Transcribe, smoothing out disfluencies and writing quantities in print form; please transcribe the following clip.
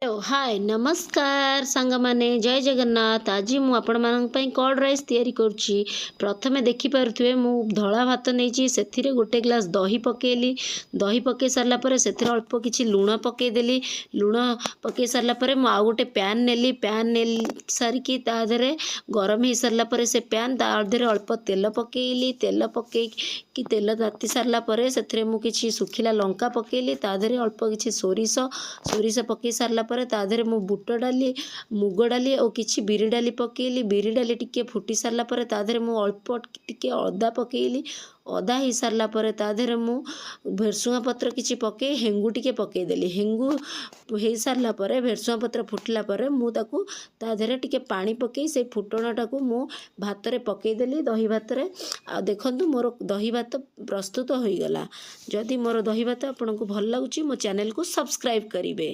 ହାଏ, ନମସ୍କାର ସାଙ୍ଗମାନେ, ଜୟ ଜଗନ୍ନାଥ। ଆଜି ମୁଁ ଆପଣମାନଙ୍କ ପାଇଁ କର୍ଡ଼ ରାଇସ୍ ତିଆରି କରୁଛି। ପ୍ରଥମେ ଦେଖିପାରୁଥିବେ, ମୁଁ ଧଳା ଭାତ ନେଇଛି। ସେଥିରେ ଗୋଟେ ଗ୍ଲାସ୍ ଦହି ପକାଇଲି। ଦହି ପକାଇ ସାରିଲା ପରେ ସେଥିରେ ଅଳ୍ପ କିଛି ଲୁଣ ପକାଇଦେଲି। ଲୁଣ ପକାଇ ସାରିଲା ପରେ ମୁଁ ଆଉ ଗୋଟେ ପ୍ୟାନ୍ ନେଲି। ପ୍ୟାନ୍ ନେଇ ସାରିକି ତା ଦେହରେ ଗରମ ହେଇସାରିଲା ପରେ ସେ ପ୍ୟାନ୍, ତା ଦେହରେ ଅଳ୍ପ ତେଲ ପକାଇଲି। ତେଲ ପକାଇକି ତେଲ ତାତି ସାରିଲା ପରେ ସେଥିରେ ମୁଁ କିଛି ଶୁଖିଲା ଲଙ୍କା ପକାଇଲି। ତା ଦେହରେ ଅଳ୍ପ କିଛି ସୋରିଷ। ସୋରିଷ ପକାଇ ସାରିଲା ପରେ ତା ଦେହରେ ମୁଁ ବୁଟ ଡାଲି, ମୁଗ ଡାଲି ଓ କିଛି ବିରି ଡାଲି ପକାଇଲି। ବିରି ଡାଲି ଟିକେ ଫୁଟି ସାରିଲା ପରେ ତା ଦେହରେ ମୁଁ ଅଳ୍ପ ଟିକେ ଅଦା ପକାଇଲି। ଅଦା ହେଇସାରିଲା ପରେ ତା ଦେହରେ ମୁଁ ଭେରସୁଙ୍ଗା ପତ୍ର କିଛି ପକାଇ ହେଙ୍ଗୁ ଟିକେ ପକାଇଦେଲି। ହେଙ୍ଗୁ ହେଇସାରିଲା ପରେ, ଭେରସୁଙ୍ଗା ପତ୍ର ଫୁଟିଲା ପରେ ମୁଁ ତାକୁ ତା ଦେହରେ ଟିକେ ପାଣି ପକାଇ ସେଇ ଫୁଟଣଟାକୁ ମୁଁ ଭାତରେ ପକାଇଦେଲି, ଦହି ଭାତରେ। ଆଉ ଦେଖନ୍ତୁ, ମୋର ଦହି ଭାତ ପ୍ରସ୍ତୁତ ହୋଇଗଲା। ଯଦି ମୋର ଦହି ଭାତ ଆପଣଙ୍କୁ ଭଲ ଲାଗୁଛି, ମୋ ଚ୍ୟାନେଲକୁ ସବସ୍କ୍ରାଇବ୍ କରିବେ।